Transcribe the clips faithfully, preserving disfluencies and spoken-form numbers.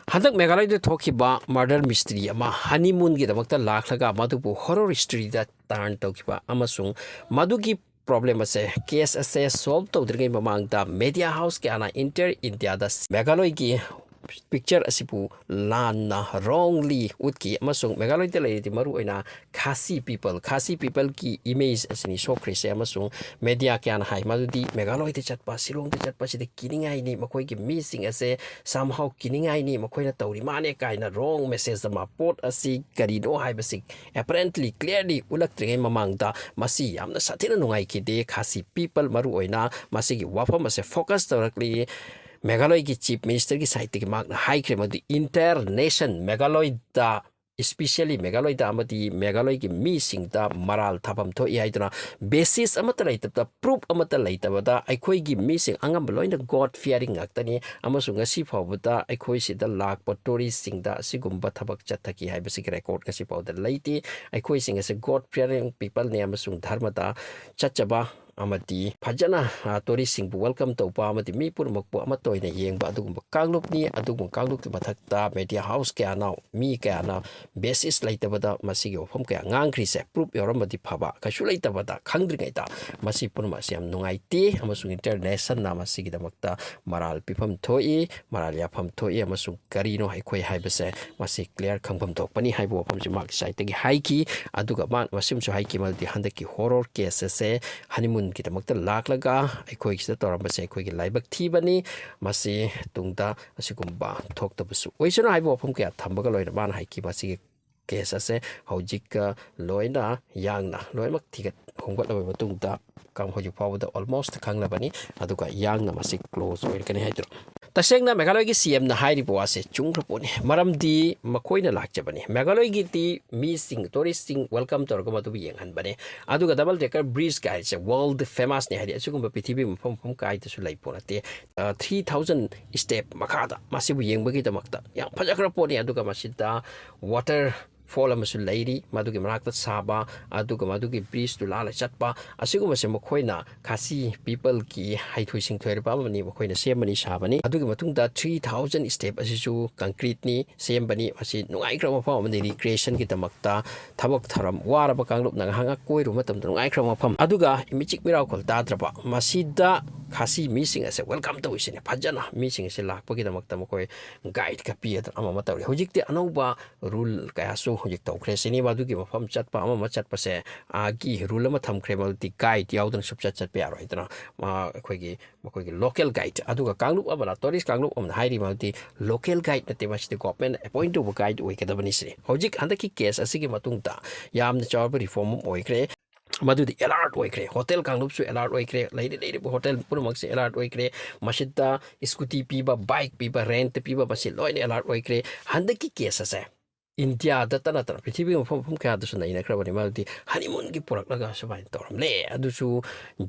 ꯍꯟꯗꯛ ꯃꯦꯘꯥꯂꯌꯗ ꯊꯣꯛꯈꯤꯕ murder mystery ꯑꯃ honeymoonꯒꯤꯗꯃꯛꯇ ꯂꯥꯛꯂꯒ ꯃꯗꯨꯕꯨ horror storyꯗ turn ꯇꯧꯈꯤꯕ ꯑꯃꯁꯨꯡ ꯃꯗꯨꯒꯤ problem ꯑꯁꯦ, case ꯑꯁꯦ solve ꯇꯧꯗ꯭ꯔꯤꯉꯩ ꯃꯃꯥꯡꯗ media house ꯀꯌꯥꯅ entire Indiaꯗ ꯃꯦꯘꯥꯂꯌꯒꯤ picture ꯑꯁꯤꯕꯨ ꯂꯥꯟꯅ wrongly ꯎꯠꯈꯤ ꯑꯃꯁꯨꯡ ꯃꯦꯘꯥꯂꯌꯗ ꯂꯩꯔꯤꯗꯤ ꯃꯔꯨꯑꯣꯏꯅ ꯈꯥꯁꯤ people, ꯈꯥꯁꯤ peopleꯒꯤ image ꯑꯁꯤꯅꯤ ꯁꯣꯛꯈ꯭ꯔꯤꯁꯦ꯫ ꯑꯃꯁꯨꯡ media ꯀꯌꯥꯅ ꯍꯥꯏ ꯃꯗꯨꯗꯤ ꯃꯦꯘꯥꯂꯌꯗ ꯆꯠꯄ, ꯁꯤꯂꯣꯡꯗ ꯆꯠꯄꯁꯤꯗ ꯀꯤꯅꯤꯡꯉꯥꯏꯅꯤ, ꯃꯈꯣꯏꯒꯤ ꯃꯤꯁꯤꯡ ꯑꯁꯦ somehow ꯀꯤꯅꯤꯡꯉꯥꯏꯅꯤ, ꯃꯈꯣꯏꯅ ꯇꯧꯔꯤ ꯃꯥꯅꯦ ꯀꯥꯏꯅ wrong message ꯑꯃ꯫ ꯄꯣꯠ ꯑꯁꯤ ꯀꯔꯤꯅꯣ ꯍꯥꯏꯕꯁꯤ apparently clearly ꯎꯠꯂꯛꯇ꯭ꯔꯤꯉꯩ ꯃꯃꯥꯡꯗ ꯃꯁꯤ ꯌꯥꯝꯅ ꯁꯥꯊꯤꯅ ꯅꯨꯡꯉꯥꯏꯈꯤꯗꯦ꯫ ꯈꯥꯁꯤ people ꯃꯔꯨꯑꯣꯏꯅ ꯃꯁꯤꯒꯤ ꯋꯥꯐꯝ ꯑꯁꯦ focus ꯇꯧꯔꯛꯂꯤ꯫ ꯃꯦꯘꯥꯂꯌꯒꯤ Chief Ministerꯒꯤ sideꯇꯒꯤ ꯃꯍꯥꯛꯅ ꯍꯥꯏꯈ꯭ꯔꯦ ꯃꯗꯨꯗꯤ entire nation ꯃꯦꯘꯥꯂꯌꯗ, especially ꯃꯦꯘꯥꯂꯌꯗ ꯑꯃꯗꯤ ꯃꯦꯘꯥꯂꯌꯒꯤ ꯃꯤꯁꯤꯡꯗ ꯃꯔꯥꯜ ꯊꯥꯐꯝ ꯊꯣꯛꯏ ꯍꯥꯏꯗꯨꯅ basis ꯑꯃꯠꯇ ꯂꯩꯇꯕꯗ, proof ꯑꯃꯠꯇ ꯂꯩꯇꯕꯗ ꯑꯩꯈꯣꯏꯒꯤ ꯃꯤꯁꯤꯡ ꯑꯉꯝꯕ ꯂꯣꯏꯅ God fearing ꯉꯥꯛꯇꯅꯤ ꯑꯃꯁꯨꯡ ꯉꯁꯤ ꯐꯥꯎꯕꯗ ꯑꯩꯈꯣꯏ ꯁꯤꯗ ꯂꯥꯛꯄ touristꯁꯤꯡꯗ ꯑꯁꯤꯒꯨꯝꯕ ꯊꯕꯛ ꯆꯠꯊꯈꯤ ꯍꯥꯏꯕꯁꯤꯒꯤ record ꯉꯁꯤ ꯐꯥꯎꯕꯗ ꯂꯩꯇꯦ꯫ ꯑꯩꯈꯣꯏꯁꯤꯡ ꯑꯁꯤ God fearing peopleꯅꯤ ꯑꯃꯁꯨꯡ ꯙꯔꯃꯗ ꯆꯠꯆꯕ ꯑꯃꯗꯤ ꯐꯖꯅ, ꯑ, touristꯁꯤꯡꯕꯨ welcome ꯇꯧꯕ ꯑꯃꯗꯤ ꯃꯤ ꯄꯨꯝꯅꯃꯛꯄꯨ ꯑꯃꯠꯇ ꯑꯣꯏꯅ ꯌꯦꯡꯕ ꯑꯗꯨꯒꯨꯝꯕ ꯀꯥꯡꯂꯨꯞꯅꯤ꯫ ꯑꯗꯨꯒꯨꯝꯕ ꯀꯥꯡꯂꯨꯞꯀꯤ ꯃꯊꯛꯇ media house ꯀꯌꯥꯅ, ꯃꯤ ꯀꯌꯥꯅ basis ꯂꯩꯇꯕꯗ ꯃꯁꯤꯒꯤ ꯋꯥꯐꯝ ꯀꯌꯥ ꯉꯥꯡꯈ꯭ꯔꯤꯁꯦ proof ꯌꯥꯎꯔꯝꯕꯗꯤ ꯐꯕ, ꯀꯩꯁꯨ ꯂꯩꯇꯕꯗ, ꯈꯪꯗ꯭ꯔꯤꯉꯩꯗ ꯃꯁꯤ ꯄꯨꯝꯅꯃꯛ ꯑꯁꯤ ꯌꯥꯝ ꯅꯨꯡꯉꯥꯏꯇꯦ ꯑꯃꯁꯨꯡ entire nationꯅ ꯃꯁꯤꯒꯤꯗꯃꯛꯇ ꯃꯔꯥꯜ ꯄꯤꯐꯝ ꯊꯣꯛꯏ, ꯃꯔꯥꯜ ꯌꯥꯐꯝ ꯊꯣꯛꯏ ꯑꯃꯁꯨꯡ ꯀꯔꯤꯅꯣ ꯑꯩꯈꯣꯏ ꯍꯥꯏꯕꯁꯦ ꯃꯁꯤ clear ꯈꯪꯐꯝ ꯊꯣꯛꯄꯅꯤ ꯍꯥꯏꯕ ꯋꯥꯐꯝꯁꯤ ꯃꯍꯥꯛꯀꯤ sideꯇꯒꯤ ꯍꯥꯏꯈꯤ꯫ ꯑꯗꯨꯒ ꯃꯥ ꯃꯁꯤꯃꯁꯨ ꯍꯥꯏꯈꯤ ꯃꯗꯨꯗꯤ ꯍꯟꯗꯛꯀꯤ horror case ꯑꯁꯦ honeymoonꯒꯤꯗꯃꯛꯇ ꯂꯥꯛꯂꯒ ꯑꯩꯈꯣꯏꯒꯤꯁꯤꯗ ꯇꯧꯔꯝꯕꯁꯦ ꯑꯩꯈꯣꯏꯒꯤ ꯂꯥꯏꯕꯛ ꯊꯤꯕꯅꯤ꯫ ꯃꯁꯤ ꯇꯨꯡꯗ ꯑꯁꯤꯒꯨꯝꯕ ꯊꯣꯛꯇꯕꯁꯨ ꯑꯣꯏꯁꯅꯨ ꯍꯥꯏꯕ ꯋꯥꯐꯝ ꯀꯌꯥ ꯊꯝꯕꯒ ꯂꯣꯏꯅ ꯃꯥꯅ ꯍꯥꯏꯈꯤ ꯃꯁꯤꯒꯤ case ꯑꯁꯦ ꯍꯧꯖꯤꯛꯀ ꯂꯣꯏꯅ ꯌꯥꯡꯅ ꯂꯣꯏꯅꯃꯛ ꯊꯤꯒꯠ ꯈꯣꯝꯒꯠꯂꯕ ꯃꯇꯨꯡꯗ ꯀꯝ-, ꯍꯧꯖꯤꯛ ꯐꯥꯎꯕꯗ almost ꯈꯪꯂꯕꯅꯤ, ꯑꯗꯨꯒ ꯌꯥꯡꯅ ꯃꯁꯤ close ꯑꯣꯏꯔꯒꯅꯤ ꯍꯥꯏꯗꯨꯅ꯫ ꯇꯁꯦꯡꯅ ꯃꯦꯘꯥꯂꯌꯒꯤ CMꯅ ꯍꯥꯏꯔꯤꯕ ꯋꯥꯁꯦ ꯆꯨꯝꯈ꯭ꯔ ꯄꯣꯠꯅꯤ, ꯃꯔꯝꯗꯤ ꯃꯈꯣꯏꯅ ꯂꯥꯛꯆꯕꯅꯤ꯫ ꯃꯦꯘꯥꯂꯌꯒꯤꯗꯤ ꯃꯤꯁꯤꯡ, touristꯁꯤꯡ welcome ꯇꯧꯔꯒ ꯃꯗꯨꯕꯨ ꯌꯦꯡꯍꯟꯕꯅꯦ꯫ ꯑꯗꯨꯒ Double Decker Bridge ꯀꯥꯏꯁꯦ world famousꯅꯤ, ꯍꯥꯏꯗꯤ ꯑꯁꯤꯒꯨꯝꯕ ꯄ꯭ꯔꯤꯊꯤꯕꯤ ꯃꯐꯝ ꯃꯐꯝ ꯀꯥꯏꯗꯁꯨ ꯂꯩ ꯄꯣꯠ ꯅꯠꯇꯦ꯫ ꯑ, three thousand step ꯃꯈꯥꯗ ꯃꯁꯤꯕꯨ ꯌꯦꯡꯕꯒꯤꯗꯃꯛꯇ ꯌꯥꯝ ꯐꯖꯈ꯭ꯔ ꯄꯣꯠꯅꯤ꯫ ꯑꯗꯨꯒ ꯃꯁꯤꯗ water ꯐꯣꯜ ꯑꯃꯁꯨ ꯂꯩꯔꯤ, ꯃꯗꯨꯒꯤ ꯃꯅꯥꯛꯇ ꯁꯥꯕ, ꯑꯗꯨꯒ ꯃꯗꯨꯒꯤ ꯕ꯭ꯔꯤꯖꯇꯨ ꯂꯥꯜꯂ ꯆꯠꯄ, ꯑꯁꯤꯒꯨꯝꯕꯁꯦ ꯃꯈꯣꯏꯅ ꯈꯥꯁꯤ ꯄꯤꯄꯜꯒꯤ ꯍꯩꯊꯣꯏ ꯁꯤꯡꯊꯣꯏꯔꯕ ꯑꯃꯅꯤ, ꯃꯈꯣꯏꯅ ꯁꯦꯝꯕꯅꯤ ꯁꯥꯕꯅꯤ꯫ ꯑꯗꯨꯒꯤ ꯃꯇꯨꯡꯗ ꯊ꯭ꯔꯤ ꯊꯥꯎꯖꯟ ꯁ꯭ꯇꯦꯞ ꯑꯁꯤꯁꯨ ꯀꯪꯀ꯭ꯔꯤꯠꯅꯤ ꯁꯦꯝꯕꯅꯤ꯫ ꯃꯁꯤ ꯅꯨꯡꯉꯥꯏꯈ꯭ꯔꯕ ꯃꯐꯝ ꯑꯃꯅꯤ ꯔꯤꯀ꯭ꯔꯤꯌꯦꯁꯟꯒꯤꯗꯃꯛꯇ, ꯊꯕꯛ ꯊꯧꯔꯝ ꯋꯥꯔꯕ ꯀꯥꯡꯂꯨꯞꯅ ꯉꯥꯏꯍꯥꯛ ꯉꯥꯏꯍꯥꯛ ꯀꯣꯏꯔꯨꯕ ꯃꯇꯝꯗ ꯅꯨꯡꯉꯥꯏꯈ꯭ꯔꯕ ꯃꯐꯝ꯫ ꯑꯗꯨꯒ ꯃꯤꯆꯤꯛ ꯃꯤꯔꯥꯎꯈꯣꯜ ꯇꯥꯗ꯭ꯔꯕ ꯃꯁꯤꯗ ꯈꯥꯁꯤ ꯃꯤꯁꯤꯡ ꯑꯁꯦ ꯋꯦꯜꯀꯝ ꯇꯧꯔꯤꯁꯤꯅꯦ꯫ ꯐꯖꯅ ꯃꯤꯁꯤꯡ ꯑꯁꯦ ꯂꯥꯛꯄꯒꯤꯗꯃꯛꯇ ꯃꯈꯣꯏ ꯒꯥꯏꯗꯀ ꯄꯤꯗꯅ ꯑꯃ ꯑꯃ ꯇꯧꯔꯤ꯫ ꯍꯧꯖꯤꯛꯇꯤ ꯑꯅꯧꯕ ꯔꯨꯜ ꯀꯌꯥꯁꯨ ꯍꯧꯖꯤꯛ ꯇꯧꯈ꯭ꯔꯦ꯫ ꯁꯤꯅꯦꯃꯥꯗꯨꯒꯤ ꯃꯐꯝ ꯆꯠꯄ, ꯑꯃ ꯑꯃ ꯆꯠꯄꯁꯦ, ꯑꯥꯒꯤ ꯔꯨꯜ ꯑꯃ ꯊꯝꯈ꯭ꯔꯦ, ꯃꯗꯨꯗꯤ ꯒꯥꯏꯗ ꯌꯥꯎꯗꯅ ꯁꯨꯞꯆꯠ ꯆꯠꯄ ꯌꯥꯔꯣꯏꯗꯅ, ꯃꯥ, ꯑꯩꯈꯣꯏꯒꯤ, ꯃꯈꯣꯏꯒꯤ ꯂꯣꯀꯦꯜ ꯒꯥꯏꯗ꯫ ꯑꯗꯨꯒ ꯀꯥꯡꯂꯨꯞ ꯑꯃꯅ, ꯇꯨꯔꯤꯁ ꯀꯥꯡꯂꯨꯞ ꯑꯃꯅ ꯍꯥꯏꯔꯤ, ꯃꯗꯨꯗꯤ ꯂꯣꯀꯦꯜ ꯒꯥꯏꯗ ꯅꯠꯇꯦ, ꯃꯁꯤꯗꯤ ꯒꯣꯚꯔꯟꯃꯦꯟꯠꯅ ꯑꯦꯄꯣꯏꯟꯠ ꯇꯧꯕ ꯒꯥꯏꯗ ꯑꯣꯏꯒꯗꯕꯅꯤ ꯁꯤꯅꯤ꯫ ꯍꯧꯖꯤꯛ ꯍꯟꯗꯛꯀꯤ ꯀꯦꯁ ꯑꯁꯤꯒꯤ ꯃꯇꯨꯡꯗ ꯌꯥꯝꯅ ꯆꯥꯎꯔꯕ ꯔꯤꯐꯣꯔꯝ ꯑꯃ ꯑꯣꯏꯈ꯭ꯔꯦ꯫ ꯃꯗꯨꯗꯤ ꯑꯦꯂꯔꯠ ꯑꯣꯏꯈ꯭ꯔꯦ, ꯍꯣꯇꯦꯜ ꯀꯥꯡꯂꯨꯞꯁꯨ ꯑꯦꯂꯔꯠ ꯑꯣꯏꯈ꯭ꯔꯦ, ꯂꯩꯔꯤ ꯂꯩꯔꯤꯕ ꯍꯣꯇꯦꯜ ꯄꯨꯝꯅꯃꯛꯁꯦ ꯑꯦꯂꯔꯠ ꯑꯣꯏꯈ꯭ꯔꯦ꯫ ꯃꯁꯤꯗ ꯁ꯭ꯀꯨꯇꯤ ꯄꯤꯕ, ꯕꯥꯏꯛ ꯄꯤꯕ, ꯔꯦꯟꯠ ꯄꯤꯕ, ꯃꯁꯤ ꯂꯣꯏꯅ ꯑꯦꯂꯔꯠ ꯑꯣꯏꯈ꯭ꯔꯦ꯫ ꯍꯟꯗꯛꯀꯤ ꯀꯦꯁ ꯑꯁꯦ ꯏꯟꯗꯤꯌꯥꯗꯇ ꯅꯠꯇꯅ ꯄ꯭ꯔꯤꯊꯤꯕꯤꯒꯤ ꯃꯐꯝ, ꯃꯐꯝ ꯀꯌꯥꯗꯁꯨ ꯅꯩꯅꯈ꯭ꯔꯕꯅꯤ꯫ ꯃꯔꯝꯗꯤ ꯍꯅꯤꯃꯨꯟꯒꯤ ꯄꯨꯔꯛꯂꯒ ꯁꯨꯃꯥꯏꯅ ꯇꯧꯔꯝꯂꯦ꯫ ꯑꯗꯨꯁꯨ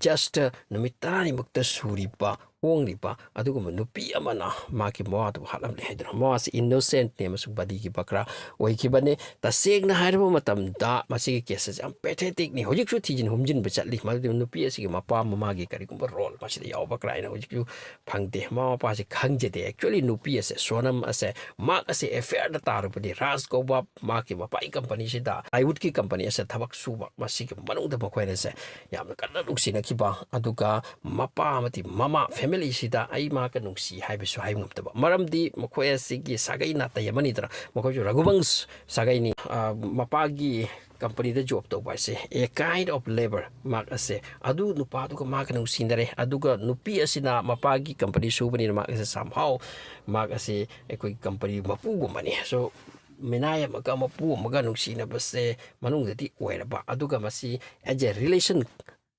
just ꯅꯨꯃꯤꯠ ꯇꯔꯥꯅꯤꯃꯨꯛꯇ ꯁꯨꯔꯤꯕ, ꯍꯣꯡꯂꯤꯕ ꯑꯗꯨꯒꯨꯝꯕ ꯅꯨꯄꯤ ꯑꯃꯅ ꯃꯥꯒꯤ ꯃꯋꯥꯗꯨꯕꯨ ꯍꯥꯠꯂꯝꯂꯦ ꯍꯥꯏꯗꯨꯅ꯫ ꯃꯋꯥꯁꯤ ꯏꯅꯣꯁꯦꯟꯠꯅꯤ ꯑꯃꯁꯨꯡ ꯕꯂꯤꯒꯤ ꯕꯀ꯭ꯔꯥ ꯑꯣꯏꯈꯤꯕꯅꯤ꯫ ꯇꯁꯦꯡꯅ ꯍꯥꯏꯔꯕ ꯃꯇꯝꯗ ꯃꯁꯤꯒꯤ ꯀꯦꯁ ꯑꯁꯤ ꯌꯥꯝ ꯄꯦꯊꯦꯇꯤꯛꯅꯤ꯫ ꯍꯧꯖꯤꯛꯁꯨ ꯊꯤꯖꯤꯟ ꯍꯨꯝꯖꯤꯟꯕ ꯆꯠꯂꯤ꯫ ꯃꯗꯨꯗꯤ ꯅꯨꯄꯤ ꯑꯁꯤꯒꯤ ꯃꯄꯥ ꯃꯃꯥꯒꯤ ꯀꯔꯤꯒꯨꯝꯕ ꯔꯣꯜ ꯃꯁꯤꯗ ꯌꯥꯎꯕ ꯀꯔꯥꯏꯅ ꯍꯧꯖꯤꯛꯁꯨ ꯐꯪꯗꯦ꯫ ꯃꯃꯥ ꯃꯄꯥꯁꯤ ꯈꯪꯖꯗꯦ꯫ Actually ꯅꯨꯄꯤ ꯑꯁꯦ, ꯁꯣꯅꯝ ꯑꯁꯦ, ꯃꯍꯥꯛ ꯑꯁꯦ ꯑꯦꯐꯤꯌꯔꯗ ꯇꯥꯔꯨꯕꯅꯤ꯫ ꯔꯥꯖ ꯀꯧꯕ ꯃꯍꯥꯛꯀꯤ ꯃꯄꯥꯒꯤ ꯀꯝꯄꯅꯤꯁꯤꯗ, plywoodꯀꯤ ꯀꯝꯄꯅꯤ ꯑꯁꯦ ꯊꯕꯛ ꯁꯨꯕ꯫ ꯃꯁꯤꯒꯤ ꯃꯅꯨꯡꯗ ꯃꯈꯣꯏꯅꯁꯦ ꯌꯥꯝꯅ ꯀꯟꯅ ꯅꯨꯡꯁꯤꯅꯈꯤꯕ, ꯑꯗꯨꯒ ꯃꯄꯥ ꯑꯃꯗꯤ ꯃꯃꯥ ꯐꯦꯃꯤꯂꯤꯁꯤꯗ ꯑꯩ ꯃꯍꯥꯛꯀ ꯅꯨꯡꯁꯤ ꯍꯥꯏꯕꯁꯨ ꯍꯥꯏꯕ ꯉꯝꯗꯕ꯫ ꯃꯔꯝꯗꯤ ꯃꯈꯣꯏ ꯑꯁꯤꯒꯤ ꯁꯥꯒꯩ ꯅꯥꯇꯩ ꯑꯃꯅꯤꯗꯅ, ꯃꯈꯣꯏꯁꯨ ꯔꯘꯨꯕꯪꯁ ꯁꯥꯒꯩꯅꯤ꯫ ꯑ, ꯃꯄꯥꯒꯤ ꯀꯝꯄꯅꯤꯗ ꯖꯣꯕ ꯇꯧꯕ ꯍꯥꯏꯁꯦ a kind of labour ꯃꯍꯥꯛ ꯑꯁꯦ꯫ ꯑꯗꯨ ꯅꯨꯄꯥꯗꯨꯒ ꯃꯍꯥꯛꯀ ꯅꯨꯡꯁꯤꯅꯔꯦ, ꯑꯗꯨꯒ ꯅꯨꯄꯤ ꯑꯁꯤꯅ ꯃꯄꯥꯒꯤ ꯀꯝꯄꯅꯤ ꯁꯨꯕꯅꯤꯅ ꯃꯍꯥꯛ ꯑꯁꯦ somehow ꯃꯍꯥꯛ ꯑꯁꯦ ꯑꯩꯈꯣꯏꯒꯤ ꯀꯝꯄꯅꯤ ꯃꯄꯨꯒꯨꯝꯕꯅꯤ꯫ So ꯃꯤꯅꯥꯏ ꯑꯃꯒ ꯃꯄꯨ ꯑꯃꯒ ꯅꯨꯡꯁꯤꯅꯕꯁꯦ ꯃꯅꯨꯡꯗꯗꯤ ꯑꯣꯏꯔꯕ, ꯑꯗꯨꯒ ꯃꯁꯤ as a relation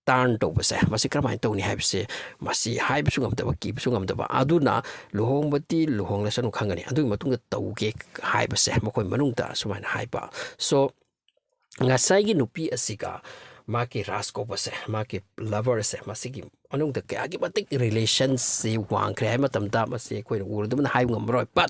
turn ꯇꯧꯕꯁꯦ, ꯃꯁꯤ ꯀꯔꯝꯍꯥꯏꯅ ꯇꯧꯅꯤ ꯍꯥꯏꯕꯁꯦ, ꯃꯁꯤ ꯍꯥꯏꯕꯁꯨ ꯉꯝꯗꯕ, ꯀꯤꯕꯁꯨ ꯉꯝꯗꯕ꯫ ꯑꯗꯨꯅ ꯂꯨꯍꯣꯡꯕꯗꯤ ꯂꯨꯍꯣꯡꯂꯁꯅꯨ ꯈꯪꯒꯅꯤ, ꯑꯗꯨꯒꯤ ꯃꯇꯨꯡꯗ ꯇꯧꯒꯦ ꯍꯥꯏꯕꯁꯦ ꯃꯈꯣꯏ ꯃꯅꯨꯡꯗ ꯁꯨꯃꯥꯏꯅ ꯍꯥꯏꯕ꯫ So ꯉꯁꯥꯏꯒꯤ ꯅꯨꯄꯤ ꯑꯁꯤꯒ ꯃꯥꯒꯤ ꯔꯥꯖ ꯀꯧꯕꯁꯦ, ꯃꯥꯒꯤ ꯂꯚꯔꯁꯦ, ꯃꯁꯤꯒꯤ ꯃꯅꯨꯡꯗ ꯀꯌꯥꯒꯤ ꯃꯇꯤꯛ ꯔꯤꯂꯦꯁꯟꯁꯤ ꯋꯥꯡꯈ꯭ꯔꯦ ꯍꯥꯏꯕ ꯃꯇꯝꯗ ꯃꯁꯤ ꯑꯩꯈꯣꯏꯅ ꯎꯔꯗꯕꯅ ꯍꯥꯏꯕ ꯉꯝꯃꯔꯣꯏ꯫ But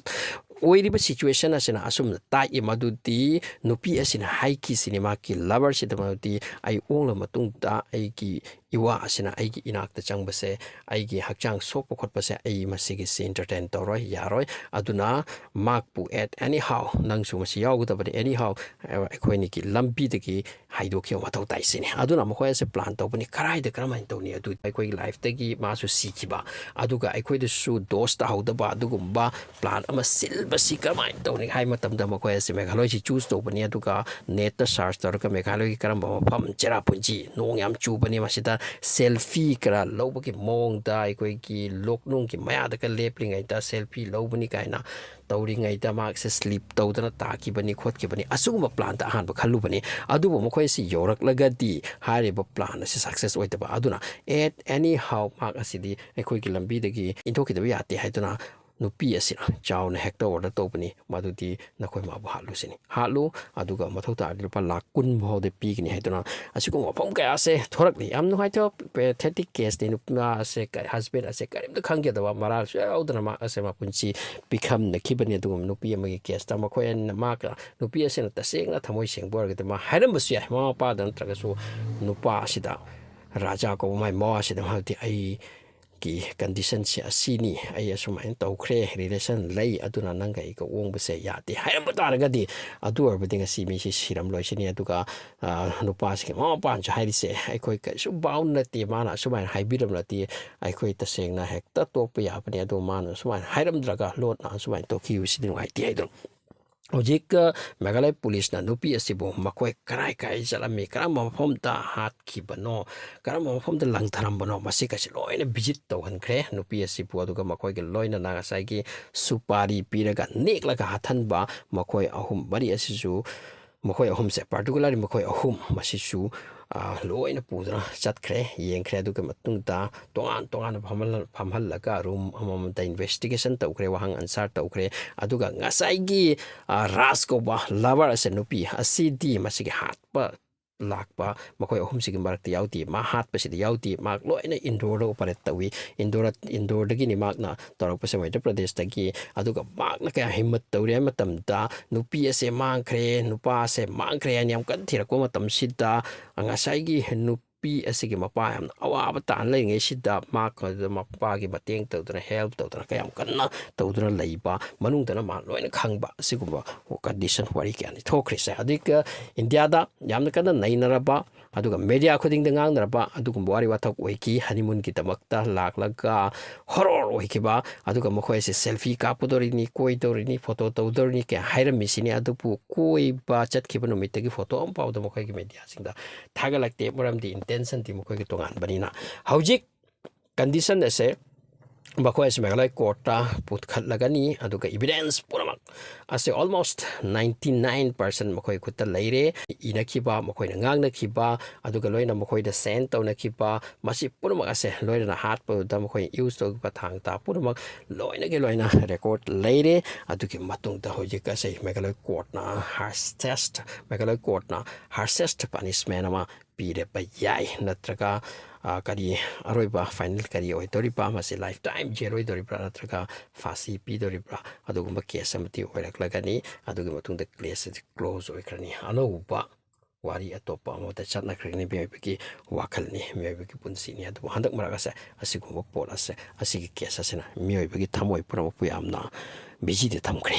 ꯑꯣꯏꯔꯤꯕ situation ꯑꯁꯤꯅ ꯑꯁꯨꯝꯅ ꯇꯥꯛꯏ ꯃꯗꯨꯗꯤ ꯅꯨꯄꯤ ꯑꯁꯤꯅ ꯍꯥꯏꯈꯤꯁꯤꯅꯤ ꯃꯍꯥꯛꯀꯤ loverꯁꯤꯗ ꯃꯗꯨꯗꯤ ꯑꯩ ꯑꯣꯛꯂ ꯃꯇꯨꯡꯗ ꯑꯩꯒꯤ ꯏꯋꯥ ꯑꯁꯤꯅ ꯑꯩꯒꯤ ꯏꯅꯥꯛꯇ ꯆꯪꯕꯁꯦ, ꯑꯩꯒꯤ ꯍꯛꯆꯥꯡ ꯁꯣꯛꯄ ꯈꯣꯠꯄꯁꯦ ꯑꯩ ꯃꯁꯤꯒꯤꯁꯤ entertain ꯇꯧꯔꯣꯏ, ꯌꯥꯔꯣꯏ꯫ ꯑꯗꯨꯅ ꯃꯍꯥꯛꯄꯨ at any how ꯅꯪꯁꯨ ꯃꯁꯤ ꯌꯥꯎꯒꯗꯕꯅꯤ, any how ꯑꯩꯈꯣꯏꯅꯤꯒꯤ ꯂꯝꯕꯤꯗꯒꯤ ꯍꯥꯏꯗꯣꯛꯈꯤꯕ ꯃꯊꯧ ꯇꯥꯏ ꯁꯤꯅꯤ꯫ ꯑꯗꯨꯅ ꯃꯈꯣꯏ ꯑꯁꯦ plan ꯇꯧꯕꯅꯤ꯫ ꯀꯔꯥꯏꯗ ꯀꯔꯝꯍꯥꯏꯅ ꯇꯧꯅꯤ? ꯑꯗꯨ ꯑꯩꯈꯣꯏꯒꯤ lifeꯇꯒꯤ ꯃꯥꯁꯨ ꯁꯤꯈꯤꯕ, ꯑꯗꯨꯒ ꯑꯩꯈꯣꯏꯗꯁꯨ ꯗꯣꯁ ꯇꯥꯍꯧꯗꯕ ꯑꯗꯨꯒꯨꯝꯕ plan ꯑꯃ ꯁꯤꯜꯕꯁꯤ ꯀꯔꯝꯍꯥꯏꯅ ꯇꯧꯅꯤ ꯍꯥꯏ ꯃꯇꯝꯗ ꯃꯈꯣꯏ ꯑꯁꯤ ꯃꯦꯘꯥꯂꯣꯏꯁꯤ choose ꯇꯧꯕꯅꯤ꯫ ꯑꯗꯨꯒ netꯇ search ꯇꯧꯔꯒ ꯃꯦꯘꯥꯂꯣꯏꯒꯤ ꯀꯔꯝꯕ ꯃꯐꯝ, ꯆꯦꯔꯥꯄꯨꯟꯖꯤ, ꯅꯣꯡ ꯌꯥꯝ ꯆꯨꯕꯅꯤ, ꯃꯁꯤꯗ selfie ꯈꯔ ꯂꯧꯕꯒꯤ ꯃꯑꯣꯡꯗ ꯑꯩꯈꯣꯏꯒꯤ ꯂꯣꯛꯅꯨꯡꯒꯤ ꯃꯌꯥꯗꯒ ꯂꯦꯞꯂꯤꯉꯩꯗ selfie ꯂꯧꯕꯅꯤ ꯀꯥꯏꯅ ꯇꯧꯔꯤꯉꯩꯗ ꯃꯍꯥꯛꯁꯦ slip ꯇꯧꯗꯅ ꯇꯥꯈꯤꯕꯅꯤ ꯈꯣꯠꯈꯤꯕꯅꯤ, ꯑꯁꯤꯒꯨꯝꯕ planꯇ ꯑꯍꯥꯟꯕ ꯈꯜꯂꯨꯕꯅꯤ꯫ ꯑꯗꯨꯕꯨ ꯃꯈꯣꯏ ꯑꯁꯤ ꯌꯧꯔꯛꯂꯒꯗꯤ ꯍꯥꯏꯔꯤꯕ plan ꯑꯁꯤ success ꯑꯣꯏꯗꯕ꯫ ꯑꯗꯨꯅ at any how ꯃꯍꯥꯛ ꯑꯁꯤꯗꯤ ꯑꯩꯈꯣꯏꯒꯤ ꯂꯝꯕꯤꯗꯒꯤ ꯏꯟꯊꯣꯛꯈꯤꯗꯕ ꯌꯥꯗꯦ ꯍꯥꯏꯗꯨꯅ ꯅꯨꯄꯤ ꯑꯁꯤꯅ ꯆꯥꯎꯅ ꯍꯦꯛꯇ order ꯇꯧꯕꯅꯤ, ꯃꯗꯨꯗꯤ ꯅꯈꯣꯏ ꯃꯥꯕꯨ ꯍꯥꯠꯂꯨꯁꯤꯅꯤ꯫ ꯍꯥꯠꯂꯨ, ꯑꯗꯨꯒ ꯃꯊꯧ ꯇꯥꯔꯗꯤ ꯂꯨꯄꯥ ꯂꯥꯈ ꯀꯨꯟ ꯐꯥꯎꯗꯤ ꯄꯤꯒꯅꯤ ꯍꯥꯏꯗꯨꯅ ꯑꯁꯤꯒꯨꯝꯕ ꯋꯥꯐꯝ ꯀꯌꯥ ꯑꯁꯦ ꯊꯣꯔꯛꯂꯤ꯫ ꯌꯥꯝ ꯅꯨꯡꯉꯥꯏꯇꯕ pathetic caseꯅꯤ꯫ ꯅꯨꯄꯥ ꯑꯁꯦ, husband ꯑꯁꯦ ꯀꯔꯤꯝꯇ ꯈꯪꯖꯗꯕ, ꯃꯔꯥꯜꯁꯨ ꯌꯥꯎꯗꯅ ꯃꯥ ꯑꯁꯦ ꯃꯄꯨꯟꯁꯤ ꯄꯤꯈꯝꯅꯈꯤꯕꯅꯤ꯫ ꯑꯗꯨꯒꯨꯝꯕ ꯅꯨꯄꯤ ꯑꯃꯒꯤ caseꯇ ꯃꯈꯣꯏ ꯑꯅꯤꯅ, ꯃꯥ, ꯅꯨꯄꯤ ꯑꯁꯤꯅ ꯇꯁꯦꯡꯅ ꯊꯃꯣꯏ ꯁꯦꯡꯕ ꯑꯣꯏꯔꯒꯗꯤ ꯃꯥ ꯍꯥꯏꯔꯝꯕꯁꯨ ꯌꯥꯏ, ꯃꯃꯥ ꯃꯄꯥꯗ ꯅꯠꯇ꯭ꯔꯒꯁꯨ ꯅꯨꯄꯥ ꯑꯁꯤꯗ, ꯔꯥꯖꯥ ꯀꯧꯕ ꯃꯥꯏ ꯃꯋꯥꯁꯤꯗ, ꯃꯍꯥꯛꯇꯤ ꯑꯩ ꯒꯤ conditionꯁꯦ ꯑꯁꯤꯅꯤ, ꯑꯩ ꯑꯁꯨꯃꯥꯏꯅ ꯇꯧꯈ꯭ꯔꯦ, relation ꯂꯩ, ꯑꯗꯨꯅ ꯅꯪꯒ ꯑꯩꯒ ꯑꯣꯡꯕꯁꯦ ꯌꯥꯗꯦ ꯍꯥꯏꯔꯝꯕ ꯇꯥꯔꯒꯗꯤ, ꯑꯗꯨ ꯑꯣꯏꯔꯕꯗꯤ ꯉꯁꯤ ꯃꯤꯁꯤ ꯁꯤꯔꯝꯂꯣꯏꯁꯤꯅꯤ꯫ ꯑꯗꯨꯒ, ꯑ, ꯅꯨꯄꯥꯁꯤꯒꯤ ꯃꯃꯥ ꯃꯄꯥꯅꯁꯨ ꯍꯥꯏꯔꯤꯁꯦ, ꯑꯩꯈꯣꯏ ꯀꯩꯁꯨ ꯕꯥꯎꯟ ꯅꯠꯇꯦ, ꯃꯥꯅ ꯑꯁꯨꯃꯥꯏꯅ ꯍꯥꯏꯕꯤꯔꯝꯂꯗꯤ ꯑꯩꯈꯣꯏ ꯇꯁꯦꯡꯅ ꯍꯦꯛꯇ ꯇꯣꯛꯄ ꯌꯥꯕꯅꯤ, ꯑꯗꯣ ꯃꯥꯅ ꯑꯁꯨꯃꯥꯏꯅ ꯍꯥꯏꯔꯝꯗ꯭ꯔꯒ ꯂꯣꯟꯅ ꯑꯁꯨꯃꯥꯏꯅ ꯇꯣꯛꯈꯤꯕꯁꯤꯗꯤ ꯅꯨꯡꯉꯥꯏꯇꯦ ꯍꯥꯏꯗꯣ꯫ ꯍꯧꯖꯤꯛ, ꯑ, ꯃꯦꯘꯥꯂꯌ ꯄꯨꯂꯤꯁꯅ ꯅꯨꯄꯤ ꯑꯁꯤꯕꯨ ꯃꯈꯣꯏ ꯀꯔꯥꯏ ꯀꯔꯥꯏ ꯆꯠꯂꯝꯃꯤ, ꯀꯔꯝꯕ ꯃꯐꯝꯗ ꯍꯥꯠꯈꯤꯕꯅꯣ, ꯀꯔꯝꯕ ꯃꯐꯝꯗ ꯂꯪꯊꯔꯝꯕꯅꯣ, ꯃꯁꯤꯒꯁꯤ ꯂꯣꯏꯅ visit ꯇꯧꯍꯟꯈ꯭ꯔꯦ ꯅꯨꯄꯤ ꯑꯁꯤꯕꯨ꯫ ꯑꯗꯨꯒ ꯃꯈꯣꯏꯒ ꯂꯣꯏꯅꯅ ꯉꯁꯥꯏꯒꯤ ꯁꯨꯄꯥꯔꯤ ꯄꯤꯔꯒ ꯅꯦꯛꯂꯒ ꯍꯥꯠꯍꯟꯕ ꯃꯈꯣꯏ ꯑꯍꯨꯝ ꯃꯔꯤ ꯑꯁꯤꯁꯨ, ꯃꯈꯣꯏ ꯑꯍꯨꯝꯁꯦ, particularly ꯃꯈꯣꯏ ꯑꯍꯨꯝ ꯃꯁꯤꯁꯨ, ꯑ, ꯂꯣꯏꯅ ꯄꯨꯗꯨꯅ ꯆꯠꯈ꯭ꯔꯦ, ꯌꯦꯡꯈ꯭ꯔꯦ꯫ ꯑꯗꯨꯒꯤ ꯃꯇꯨꯡꯗ ꯇꯣꯉꯥꯟ ꯇꯣꯉꯥꯟꯅ ꯐꯝꯍꯜ-, ꯐꯝꯍꯜꯂꯒ room ꯑꯃꯃꯝꯗ investigation ꯇꯧꯈ꯭ꯔꯦ, ꯋꯥꯍꯪ answer ꯇꯧꯈ꯭ꯔꯦ꯫ ꯑꯗꯨꯒ ꯉꯁꯥꯏꯒꯤ, ꯑ, ꯔꯥꯖ ꯀꯧꯕ lover ꯑꯁꯦ, ꯅꯨꯄꯤ ꯑꯁꯤꯗꯤ ꯃꯁꯤꯒꯤ ꯍꯥꯠꯄ ꯂꯥꯛꯄ ꯃꯈꯣꯏ ꯑꯍꯨꯝꯁꯤꯒꯤ ꯃꯔꯛꯇ ꯌꯥꯎꯗꯦ꯫ ꯃꯥ ꯍꯥꯠꯄꯁꯤꯗ ꯌꯥꯎꯗꯦ꯫ ꯃꯍꯥꯛ ꯂꯣꯏꯅ ꯏꯟꯗꯣꯔꯗ ꯑꯣꯄꯔꯦꯠ ꯇꯧꯏ꯫ ꯏꯟꯗꯣꯔ, ꯏꯟꯗꯣꯔꯗꯒꯤꯅꯤ ꯃꯍꯥꯛꯅ ꯇꯧꯔꯛꯄꯁꯦ ꯃꯙ꯭ꯌ ꯄ꯭ꯔꯗꯦꯁꯇꯒꯤ꯫ ꯑꯗꯨꯒ ꯃꯍꯥꯛꯅ ꯀꯌꯥ ꯍꯤꯝꯃꯠ ꯇꯧꯔꯤ ꯍꯥꯏ ꯃꯇꯝꯗ, ꯅꯨꯄꯤ ꯑꯁꯦ ꯃꯥꯡꯈ꯭ꯔꯦ, ꯅꯨꯄꯥ ꯑꯁꯦ ꯃꯥꯡꯈ꯭ꯔꯦ ꯍꯥꯏꯅ ꯌꯥꯝ ꯀꯟꯅ ꯊꯤꯔꯛꯄ ꯃꯇꯝꯁꯤꯗ, ꯉꯁꯥꯏꯒꯤ ꯅꯨꯄꯤ ꯑꯁꯤꯒꯤ ꯃꯄꯥ ꯌꯥꯝꯅ ꯑꯋꯥꯕ ꯇꯥꯅ ꯂꯩꯔꯤꯉꯩꯁꯤꯗ, ꯃꯥ ꯃꯄꯥꯒꯤ ꯃꯇꯦꯡ ꯇꯧꯗꯅ, ꯍꯦꯜꯞ ꯇꯧꯗꯅ, ꯀꯌꯥꯝ ꯀꯟꯅ ꯇꯧꯗꯨꯅ ꯂꯩꯕ, ꯃꯅꯨꯡꯗꯅ ꯃꯥ ꯂꯣꯏꯅ ꯈꯪꯕ, ꯑꯁꯤꯒꯨꯝꯕ ꯀꯟꯗꯤꯁꯟ ꯋꯥꯔꯤ ꯀꯌꯥꯅꯤ ꯊꯣꯛꯈ꯭ꯔꯤꯁꯦ꯫ ꯑꯗꯨꯒ ꯏꯟꯗꯤꯌꯥꯗ ꯌꯥꯝꯅ ꯀꯟꯅ ꯅꯩꯅꯔꯕ, ꯑꯗꯨꯒ ꯃꯦꯗꯤꯌꯥ ꯈꯨꯗꯤꯡꯗ ꯉꯥꯡꯅꯔꯕ ꯑꯗꯨꯒꯨꯝꯕ ꯋꯥꯔꯤ ꯋꯥꯊꯣꯛ ꯑꯣꯏꯈꯤ꯫ ꯍꯅꯤꯃꯨꯟꯒꯤꯗꯃꯛꯇ ꯂꯥꯛꯂꯒ ꯍꯣꯔꯣꯔ ꯑꯣꯏꯈꯤꯕ, ꯑꯗꯨꯒ ꯃꯈꯣꯏ ꯑꯁꯤ ꯁꯦꯜꯐꯤ ꯀꯥꯞꯀꯗꯧꯔꯤꯅꯤ, ꯀꯣꯏꯗꯧꯔꯤꯅꯤ, ꯐꯣꯇꯣ ꯇꯧꯗꯧꯔꯤꯅꯤ ꯀꯌꯥ ꯍꯥꯏꯔꯝꯃꯤꯁꯤꯅꯤ꯫ ꯑꯗꯨꯕꯨ ꯀꯣꯏꯕ ꯆꯠꯈꯤꯕ ꯅꯨꯃꯤꯠꯇꯒꯤ ꯐꯣꯇꯣ ꯑꯃꯐꯥꯎꯗ ꯃꯈꯣꯏꯒꯤ ꯃꯦꯗꯤꯌꯥꯁꯤꯡꯗ ꯊꯥꯒꯠꯂꯛꯇꯦ, ꯃꯔꯝꯗꯤ ꯏꯟꯇꯦꯟꯁꯟꯗꯤ ꯃꯈꯣꯏꯒꯤ ꯇꯣꯉꯥꯟꯕꯅꯤꯅ꯫ ꯍꯧꯖꯤꯛ ꯀꯟꯗꯤꯁꯟ ꯑꯁꯦ ꯃꯈꯣꯏ ꯑꯁꯤ ꯃꯦꯘꯥꯂꯌ ꯀꯣꯔꯠꯇ ꯄꯨꯈꯠꯂꯒꯅꯤ, ꯑꯗꯨꯒ ꯏꯚꯤꯗꯦꯟꯁ ꯄꯨꯝꯅꯃꯛ ꯑꯁꯦ almost ninety nine percent ꯃꯈꯣꯏ ꯈꯨꯠꯇ ꯂꯩꯔꯦ꯫ ꯏꯅꯈꯤꯕ, ꯃꯈꯣꯏꯅ ꯉꯥꯡꯅꯈꯤꯕ, ꯑꯗꯨꯒ ꯂꯣꯏꯅ ꯃꯈꯣꯏꯗ ꯁꯦꯟ ꯇꯧꯅꯈꯤꯕ, ꯃꯁꯤ ꯄꯨꯝꯅꯃꯛ ꯑꯁꯦ ꯂꯣꯏꯅꯅ ꯍꯥꯠꯄꯗ ꯃꯈꯣꯏꯅ ꯌꯨꯁ ꯇꯧꯈꯤꯕ ꯊꯥꯡ ꯇꯥ ꯄꯨꯝꯅꯃꯛ ꯂꯣꯏꯅꯒꯤ ꯂꯣꯏꯅ ꯔꯦꯀꯣꯔꯠ ꯂꯩꯔꯦ꯫ ꯑꯗꯨꯒꯤ ꯃꯇꯨꯡꯗ ꯍꯧꯖꯤꯛ ꯑꯁꯦ Meghalaya ꯀꯣꯔꯠꯅ Hershey's, Meghalaya ꯀꯣꯔꯠꯅ Hershey's punishment ꯑꯃ ꯄꯤꯔꯕ ꯌꯥꯏ, ꯅꯠꯇ꯭ꯔꯒ, ꯑ, ꯀꯔꯤ ꯑꯔꯣꯏꯕ ꯐꯥꯏꯅꯦꯜ ꯀꯔꯤ ꯑꯣꯏꯗꯣꯔꯤꯕ, ꯃꯁꯤ ꯂꯥꯏꯐ ꯇꯥꯏꯝ ꯖꯦꯜ ꯑꯣꯏꯗꯣꯔꯤꯕ꯭ꯔꯥ ꯅꯠꯇ꯭ꯔꯒ ꯐꯥꯁꯤ ꯄꯤꯗꯣꯔꯤꯕ꯭ꯔꯥ, ꯑꯗꯨꯒꯨꯝꯕ ꯀꯦꯁ ꯑꯃꯗꯤ ꯑꯣꯏꯔꯛꯂꯒꯅꯤ꯫ ꯑꯗꯨꯒꯤ ꯃꯇꯨꯡꯗ ꯀꯦꯁ ꯑꯁꯤ ꯀ꯭ꯂꯣꯖ ꯑꯣꯏꯈ꯭ꯔꯅꯤ꯫ ꯑꯅꯧꯕ ꯋꯥꯔꯤ ꯑꯇꯣꯞꯄ ꯑꯃꯗ ꯆꯠꯅꯈ꯭ꯔꯒꯅꯤ꯫ ꯃꯤꯑꯣꯏꯕꯒꯤ ꯋꯥꯈꯜꯅꯤ, ꯃꯤꯑꯣꯏꯕꯒꯤ ꯄꯨꯟꯁꯤꯅꯤ꯫ ꯑꯗꯨꯕꯨ ꯍꯟꯗꯛ ꯃꯔꯛ ꯑꯁꯦ ꯑꯁꯤꯒꯨꯝꯕ ꯄꯣꯠ ꯑꯁꯦ, ꯑꯁꯤꯒꯤ ꯀꯦꯁ ꯑꯁꯤꯅ ꯃꯤꯑꯣꯏꯕꯒꯤ ꯊꯃꯣꯏ ꯄꯨꯝꯅꯃꯛꯄꯨ ꯌꯥꯝꯅ ꯕꯤꯖꯤꯗ ꯊꯝꯈ꯭ꯔꯦ꯫